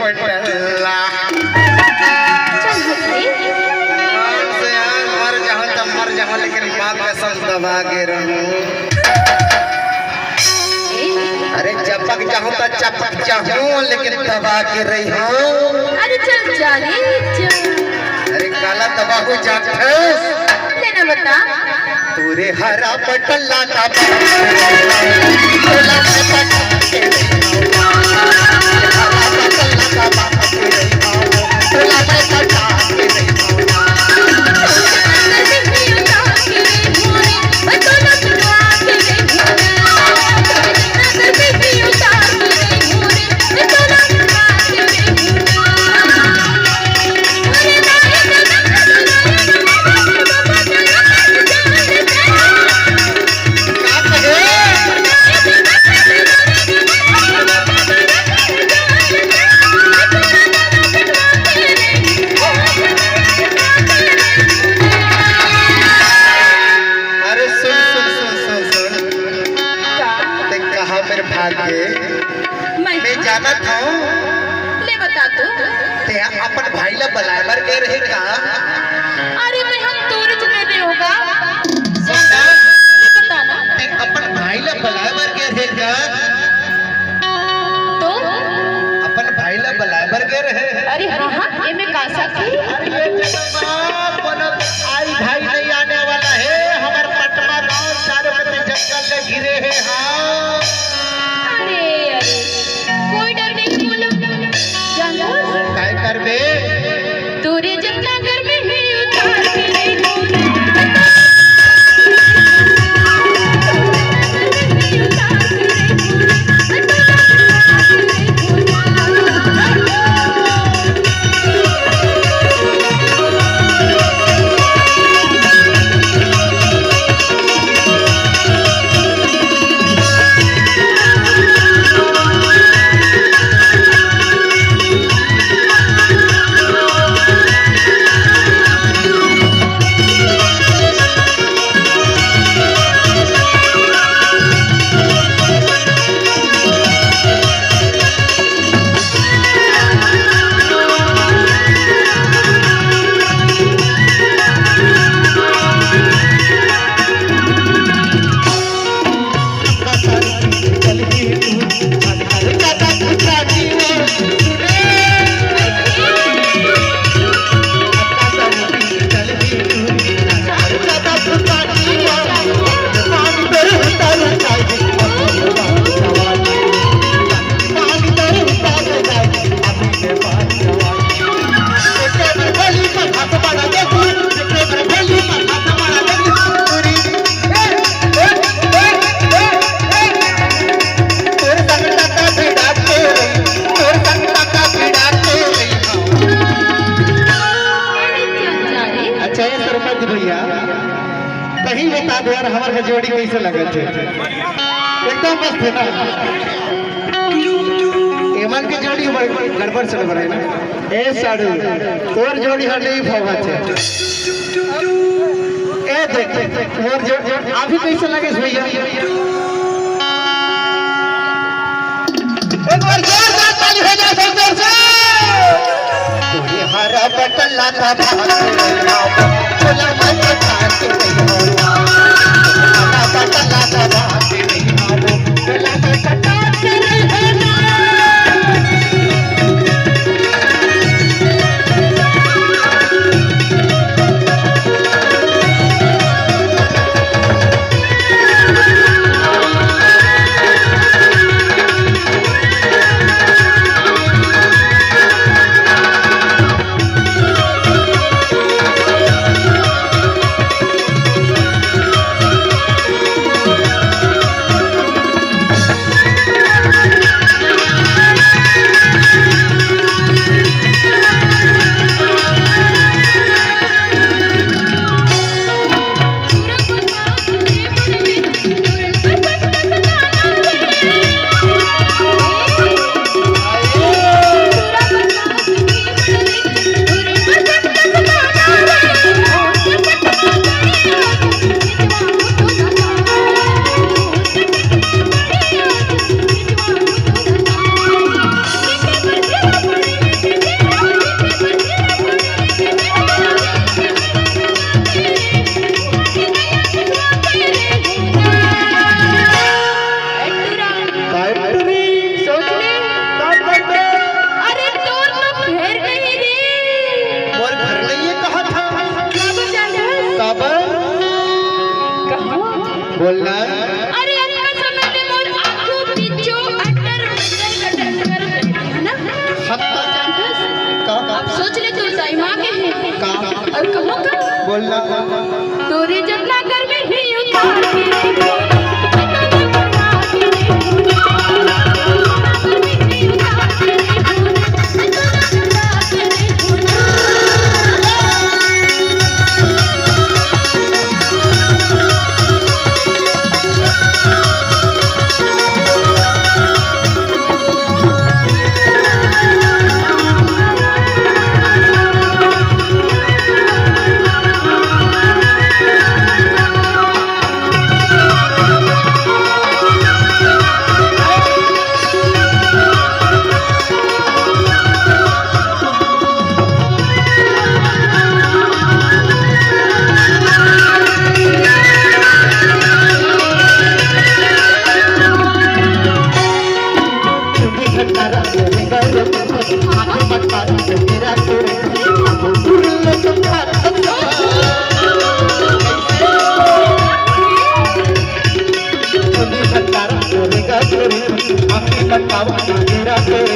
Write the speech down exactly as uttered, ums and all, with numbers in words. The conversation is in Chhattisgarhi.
पटल्ला। चल हट रे। मान से यार, मर जाओ तब मर जाओ, लेकिन माँ कसम दबा के रहूं। ए? अरे चपक जाऊं तो चपक जाऊं, लेकिन दबा के रही हूँ। अरे चल जा रे, चल। अरे काला दबा हो जात है। ले ना बता। तोरे हरा पटल्ला का बाप रे, तोला मैं पटा के नहीं आऊं। हरा पटल्ला का बाप रे, तोला मैं पटा के नहीं आऊं। अरे सुन, सुन, सुन, सुन, सुन। का? ते कहा मेरे भाग्य? मैं मैं जानत हूँ। ले बता तू। ते अपन भाई ला बलाए बर गए रहे का? अरे मैं हम तोरे च में रहे होगा। सुन ना। ले बता ना। ते अपन भाई ला बलाए बर गए रहे का? तो? अपन भाई ला बलाए बर गए रहे। अरे हाँ, हाँ, ये मैं का सकती? अरे ये जगह मा कोनो आई भाई नहीं आने वाला है। हमर पटमा गांव चारों कते जंगल में घिरे है। हाँ। अरे, अरे, कोई डर नहीं बोलो। जान दो। काय करबे? तोरे जितना गर्मी नहीं उतार के नहीं बोलो। अच्छा, ये सरपंच भैया, तहीं बता दे यार, हमर के जोड़ी कैसे लगत हे? एकदम मस्त हे ना? एमन के जोड़ी बड़ गड़बड़ से गड़बड़ हे ना? ए साढ़ू, तोर जोड़ी हर नहीं भावत हे। ए देख, तोर जोड़ी अभी कैसे लगे भैया? एक बार जोरदार ताली हो जाए सब जोर से। तोरे हरा बटला का भाग, बोला मैं तो खाके नहीं होना। हरा बटला का भाग नहीं होना, बोला मैं तो खाके नहीं होना। तोरे जतना गर्मी ही उतार के रे भोला, जतना गर्मी ही उतार के रे भोला, गर्मी ही उतार के रे भोला, जतना गर्मी ही उतार के रे भोला।